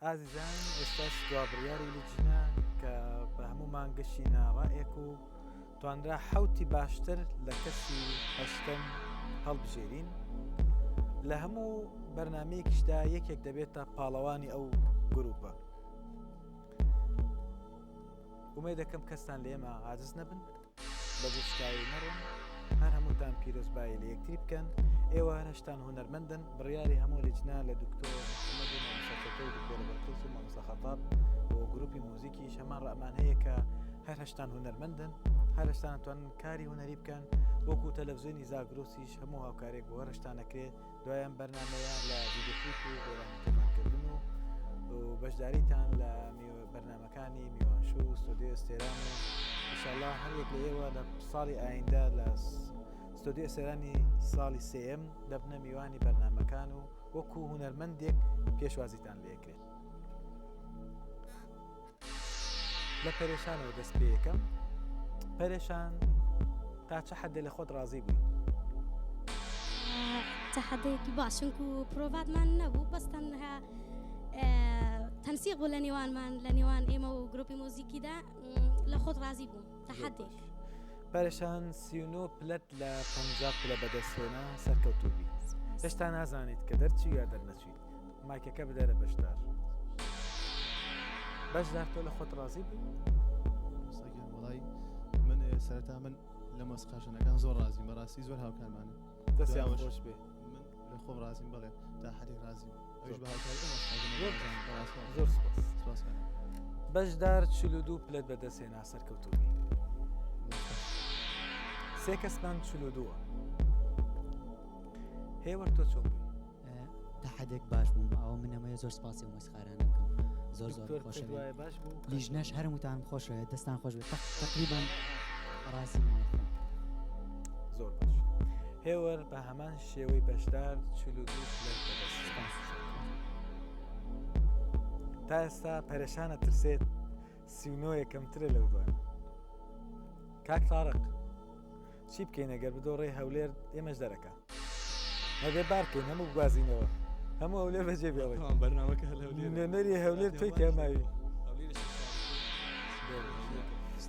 ئازیزان ئێستاش دوا بڕیاری لجنە کە بە هەموومان گەشتینە ڕائێک و توانرا حەوتی باشتر لە کەسی هەشتەم هەڵبژێرین لە هەموو بەرنمەیەکیشدا یەکێک دەبێتە پاڵەوانی ئەو گروپە ئومێ دەکەم کەستان لە ئێمە عاجز نەبن بە گوشکاوی نەڕۆن هەر هەمووتان پیرۆزبایی لە یەکتری بکەن ئێوە هەر هەشتان هونەرمەندن بڕیاری هەموو لجنە لە دکتۆر محەممەد و مامۆستا چەتۆ و دکتۆرە بەڵقیس و مامۆستا خەتاب و گروپی موزیکیش هەمان ڕامان هەیە کە هەر هەشتان هونەرمەندن هەر هەشتان توانن کاری هونەری بکەن وەکو تەلەڤزیۆنی زاگرۆسیش هەموو هاوکارێک بۆ هەر هەشتان ئەکرێت دوای ئەم بەرنامەیە لە ڤیدیۆکلیپ و گۆرانی تۆمارکردن و بەشداریتان لە بەرنامەکانی میوانشو و ستۆدیۆ ئەستێران و ئینشاڵڵا هەر یەک لە ئێوە لە ساڵی ئایندە لە ستۆدیۆ ئەستێرانی ساڵی سێیەم دەبنە میوانی بەرنامەکان و وەکو هونەرمەندێک پێشوازیتان لێکرێت. لە پەرێشانەوە دەست پێ یەکەم پەرێشان تا چه حدێ لە خۆت ڕازی بووی؟ تەحەدەیەکی باش چونکو پرۆڤاتمان نەبوو بەس تەنها تەنسیق بوو لە نێوانمان لە نێوان ئێمە و گروپی مۆزیکیدا لە خۆت ڕازی بووم تەحەدێک. پەرێشان 39 پلەت لە 50 پلە بەدەستهێنا سەرکەوتوو بی هێشتا نازانیت کە دەرچووی یا دەرنەچوویت مایکەکە بدەرە بەشدار بەشدار تۆ لە خۆت ڕازی بووی؟ وڵی من سەرەتا من لە مۆسیقاژەنەکان زۆر ڕازیم بەڕاستی زۆر هاوکارمانن دەستیان خۆش بێ من لە خۆم ڕازیم بەڵێ تا حدێک ڕازیم ئەوش بە هاوکاری زۆر سپاس بەشدار 42 پلەت بەدەستهێنا سەرکەوتوبی سێ کەسمان 42 هێوەر تۆ چۆن بووی؟ تا حدێک باش بووم ئەوە من ئەمەوێ زۆر سپاسی ئەو مۆسیقارانە بکەم زۆر زۆر دکتۆر خۆشەوێت وایە باش بوو لیژنەش هەرمووتانم خۆشەوێت دەستان خۆش بێت تقریبا ڕازی بووم لە خۆم. زۆر باش هێوەر بە هەمان شێوەی بەشدار 42 پلەت بەدەست سپاس. تا ئێستا پەرێشانە ترسێت 39 یەکەمترە لەو دوانە کاک تارق چی بکەین ئەگەر بدۆڕێ هەولێر ئێمەش دەرەکا ئەبێ بارکەین هەموو بگوازینەوە هەموو هەولێر بەجێ بێڵێ بەرنامەکە هەر هەولێر نوێنەری هەولێر تۆی تێماوی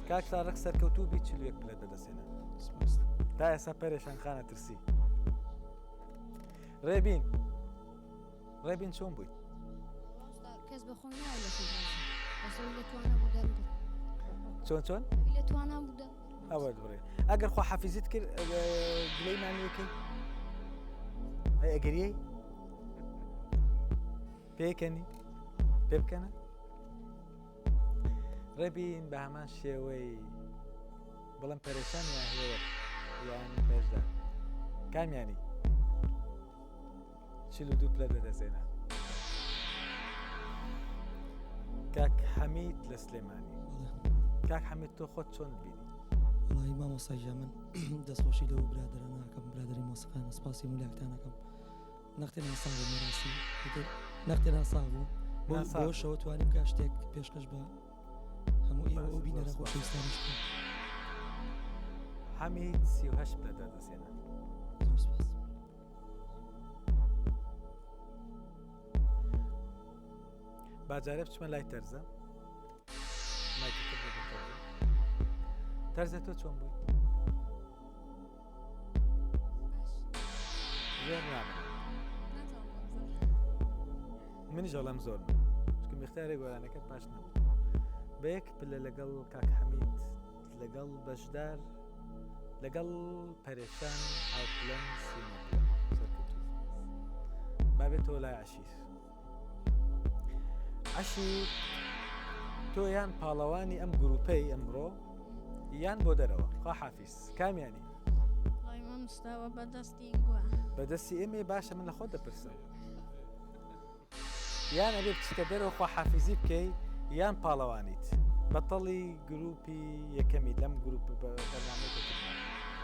کاک تارق سەرکەوتوو بی 41 پلەت بەدەستهێنا تا ئێستا پەرێشان خانە ترسی ڕێبین ڕێبین چۆن بووی؟ کەس بە خۆی نایە لە خۆی ڕازی بەس ئەوی لە توانا بوو دەرم برد چۆن چۆن؟ ئەوی لە توانا بوو دەرم برد. ئەوە بڕێ ئەگەر خوا حەفیزیت کرد گلەیمان لێکەی ئەی ئەگەریەی پێکەنی پێ بکەنە ڕێبین بە هەمان شێوەی بڵم پەرێشان یان هێوە یان پێشدا کامیانی 42 پلە دەدەزێنە کاک حەمید لە سلێمانی کاک حەمید تۆ خۆت چۆن بینی وڵی مامۆستا گیان من دەستخۆشی لەو برادەرە ناکەم برادری مۆسیقانە سپاسی مولاکتان ئەکەم نەختێ ناساغ بووم بەڕاستی ئیتر نەختێ ناساغ بووم بۆ ناساغ بۆ شەوە توانیم کە شتێک پێشکەش بە هەموو ئێوە ئەو بینەرە زۆر سپاس. خۆشەویستانەش بکەم حەمید 38 پلە دەدەزێنە زۆر سپاس با جارێ بچمە لای تەرزە مایکەکە بدە بە تەرزە. تەرزە تۆ چۆن بووی زۆر نابم منیش ئەڵێم زۆر چونکە میختارێک گۆرانەکەت باش نەبوو بە یەک پلە لەگەڵ کاک حەمید لەگەڵ بەشدار لەگەڵ پەرێشان هاوپلەن سینە پلە سەرکەوتوو با بێتەوە لای عەشیر عەشیر تۆ یان پاڵەوانی ئەم گروپەی ئەمڕۆ یان بۆ دەرەوە خوا حافیز کامیانی وەڵای مامۆستا وە بەدەستی گوە بەدەستی ئێمە باشە من لە خۆت دەپرسم یان ئەبێ بچیتە دەرەوە خوا حافیزی بکەی یان پاڵەوانیت بەتەڵی گروپی یەکەمی لەم گروپ بەرنامەی دەکردن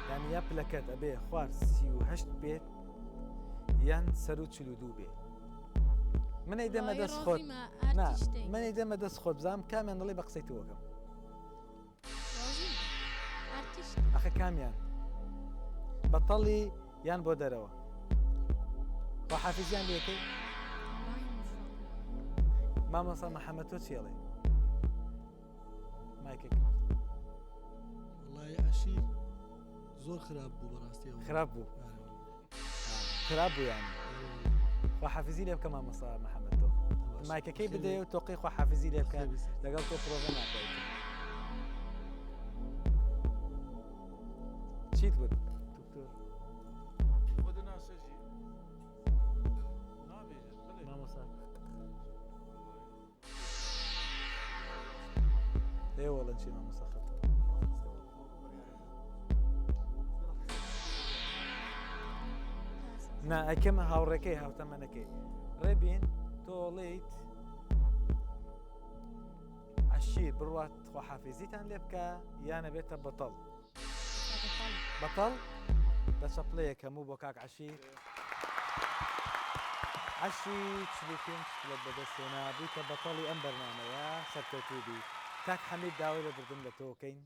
یعنی یا پلەکەت ئەبێ خوار 38 بێت یان سەر و 42 بێ من ئەی دەمە دەست خۆت نا من ئەی دەمە دەست خۆت بزانم کامیان دەڵێ بە قسەی تۆکەم ئەخە کامیان بەتەڵی یان بۆ دەرەوە خوا حافیزیان لەکەی؟ مامۆستا محەممەد تۆ چی ئەڵێی؟ مایکێک وەڵای عەشیر زۆر خراپ بوو بەڕاستی ئەوە. خراپ بوو خراپ بوو یانی خواحافیزی لێ بکە مامۆستا محەممەد تۆ مایکەکەی بدەیە و تۆقی خواحافیزی لێ بکە لەگەڵ تۆ پرۆڤە ناکەیت چیت وت دکتۆر مامۆستا ئێ وەڵن چی مامۆستا خەت نا ئەکەمە هاوڕێکەی هاوتەمەنەکەی ڕێبین تۆڵیت عەشیر بڕوات خواحافیزیتان لێ بکە یانە بێتە بەتەڵ بەتەڵ بە چەپڵەیەک هەموو بۆ کاک عەشیر عەشی 45 پلەت بەدەستهێنا بوویتە بەتەڵی ئەم بەرنامەیە سەرکەوتوو بی کاک حەمید داوای لێبوردن لە تۆ کەین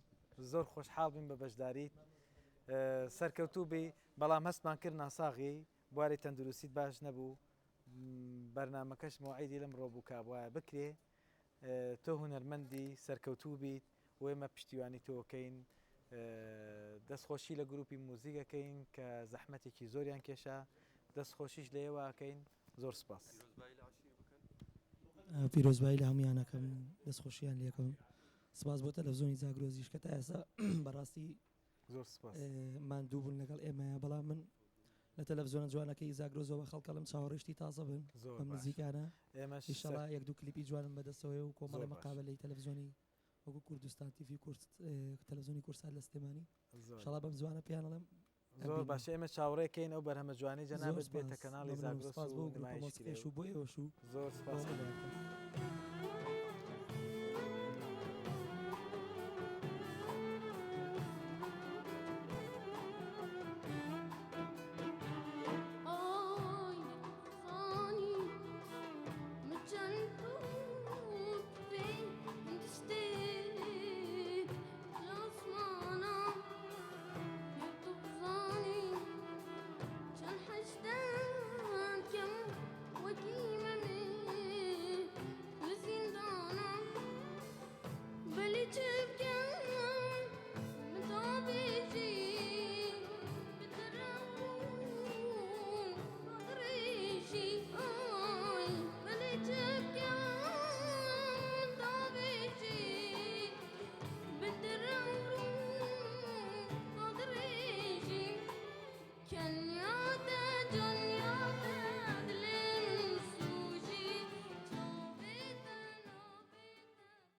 زۆر خۆشحاڵ بین بە بەشداریت سەرکەوتوو بی بەڵام هەستمان کرد ناساغی بواری تەندروستیت باش نەبوو بەرنامەکەش مەوعیدی لەم ڕۆ بوو کابوایە بکرێ تۆ هونەرمەندی سەرکەوتوو بیت و ئێمە پشتیوانی تۆ کەین دەستخۆشی لە گروپی موزیک ئەکەین کە زەحمەتێکی زۆریان کێشا دەستخۆشیش لە ئێوە ئەکەین زۆر سپاس. پیرۆزبایی لە هەموویان ئەکەم دەستخۆشیان لێکەم سپاس بۆ تەلەفزیۆنی زاگرۆزیش کە تا ئێستا بەڕاستی زۆر سپاس ماندوو بوون لەگەڵ ئێمەیە بەڵام من لە تەلەفزیۆنە جوانەکەی زاگرۆزەوە خەڵکەڵم چاوەڕێشتی تازە بن زۆر بەم باش نزیکانە ئێمەش ئیشەڵا یەک دوو کلیپی جوانم بەدەستەوەیە و کۆمەڵی زۆر باش. مقابلەی تەلەفزیۆنی وەکو کوردستان تیڤی کورد تەلەفزیۆنی کوردسات لە سلێمانی زۆر ئیشەڵا بەم زوانە پێیان ئەڵێم زۆر ئەبینن. باشە ئێمە چاوەڕێکەین ئەو بەرهەمە جوانەی زۆر جەنابت بێتە سپاس کەناڵی مەمنونم زاگرۆس سپاس و بۆ گروپە نمایش کرێ مۆسیقیش و بۆ ئێوەش و زۆر بۆ سپاس هەموو لایەکتان.